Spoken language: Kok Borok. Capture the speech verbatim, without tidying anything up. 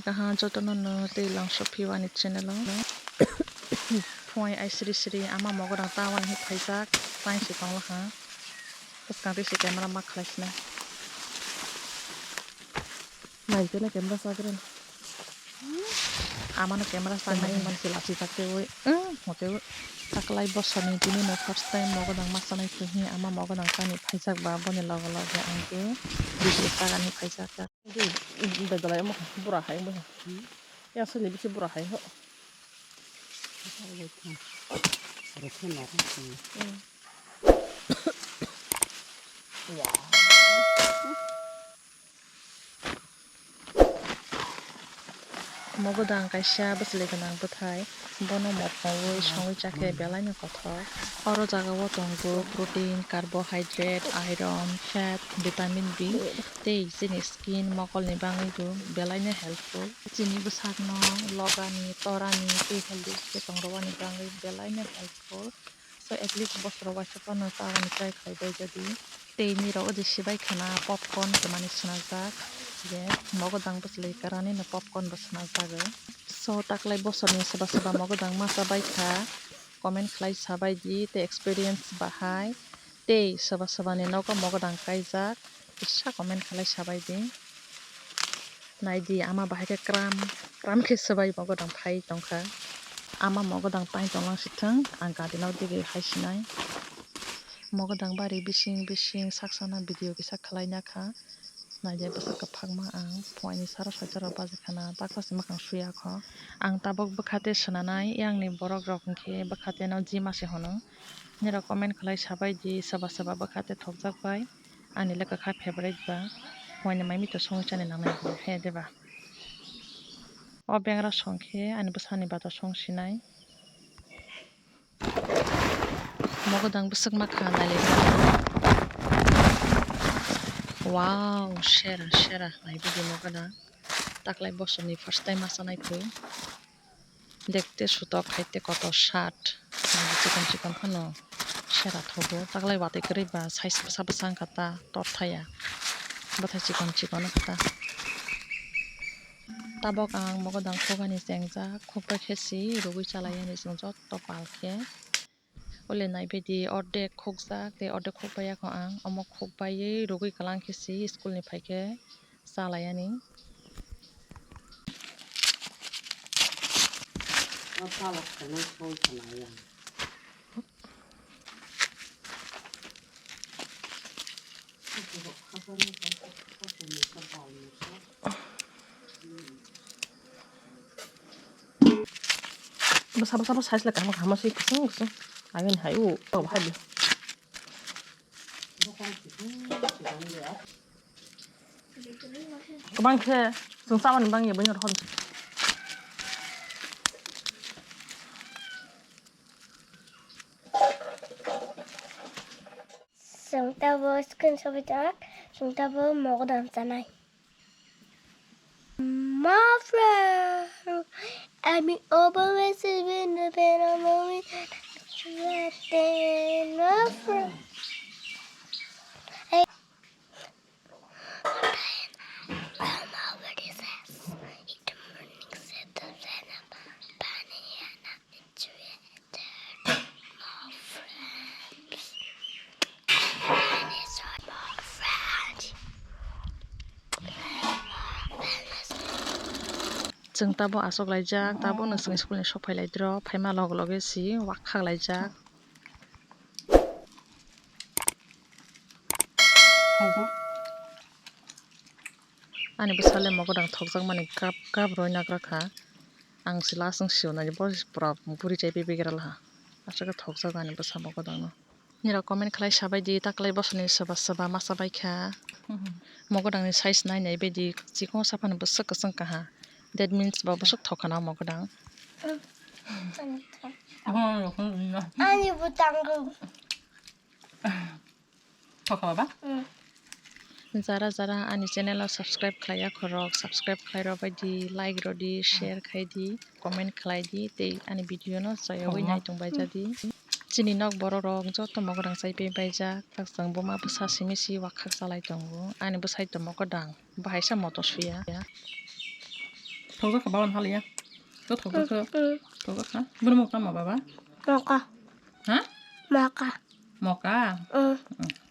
Kaham jotono no tei langso phio ani channel o. Phunai ai sri sri ama mogodang ta wani phaijak, tang si tong laha. Bwskang tei si camera ma khlai sinai. Nai tele camera sa kren. Amano camera sa nai man si lachi tak te oi. Hmm, hote oi. Taklai bosor ni tini no first time mogodang ma sanai khe hi ama mogodang tani phaijak ba boni loge loge ang khe video sa gani phaijak. Di, di, di, di, di, bura hai mo. Ya sini bisi bura hai ho. Mogodang kaisa bwchwlwi gwnang bwthai, bono motmogwi songwi chakhe belaino kothok. Oro jagao tongo protein, carbohydrate, iron, fat, vitamin B tei chini skin mokolni bagwibo belaino helpful. Chini bwsakno logani, torani tei healthy khe tongrwani bagwi belaino helpful. So at least bosoro waisa phano ta wani try khlai bai jadi. Tei nirok o je sibai khana popcorn twmani swnajak. Je mogodang bwchwlwi karani no popcorn bo swnajagwi. So taklai bosorni soba soba mogodang ma chabai kha. Comment khlai sabai di tei experience bahai. Tei soba sobani nogo mogodang kaijak. Kisa comment khlai sabai di. Naidi ama bahai khe kram kram khe swbai mogodang phai tongkha. Ama mogodang pai tonglang sithwng, ang gadinao digi hai sinai. Mogodang bari bising bising sak sakna video kisa khlai nakha. Naidi bwsa kwphangma ang phuaini saro soi saro baji khana taksa se mwkhang suya kho. Ang tabuk bwkhate swnanai, yangni borok rok hinkhe bwkhate no jima se hwno. Nirok comment khlai sabai di, soba soba bwkhate thokjak bai. Ani le kwkha favorite ba, waini mai mito songwi chani nangnai bo, he de ba? O bengra song khe ani bwsani bato song sinai. Mogodang bwswk ma kha nailai. Wow, sera, sera, naibe di mogodang. Taklai bosorni first time ma chanai khe. Dekte sutok hai te kotor sat. Chikon chikon phano sera thogo. Taklai watwi kwrwi ba size bwsa bwsa wngkha ta, tor thaya. Bwthai chikon chikon wngkha ta. Tabok ang mogodang khogani chengjak, khokbai khe si rwgwi chalai yani chwng jotto pal khe. Ule naibaidi ordek khokjak tei ordek khokbai yakho ang. Omo khokbaiwi rwgwi kwlang khe si school ni phaikhe. Chalai ani. Bwsa bwsa bwsa size le kaham kaham se kusung kusung. Ayoni hai o tok hai. Kwbang khe chwng chamani bangya bini rohor. Chwng tabuk screen shot rijak, chwng tabuk mogodam chanai. My friend, I'm always in the bed, I'm always sweating, my friend. Hey. I'm already says, in the morning, said the Venom, Bunny, and Chwng tabuk achuk laijak, tabuk no chwng school ni sok phai lai dro, phaima log loge si wak khak laijak. Ani bwsale mogodang thokjakmani kap kap roi nagra kha. Ang se last wng sio nai bo pura buri chai pi bigra laha. Aswk khe thokjak ani bwsa mogodang no. Nirok comment khlai sabai di, taklai bosoni soba soba ma chabai kha. Mogodang ni size nai nai bai di, chikon saphano bwswk kwchwng kaha. That means bo bwswk thok khana mogodang. Ani bo tango. Thok kha baba? Jara jara ani channel o subscribe khlai ya khorok, subscribe khlai rw bai di, like rw di, share khai di, comment khlai di, tei ani video no chayawui nai tong bai ja di. Chini nok borok rok joto mogodang chai pai bai jak, tak chwng buma bwsa simi si wak khak chalai tongo, ani bwsai to mogodang. Bahai sa moto suya. Thokjak kha bawan haliya. To thokjak kha. Thokjak kha. Bini mok tamo baba? Moka. Ha? Moka. Moka? Mm. Mm.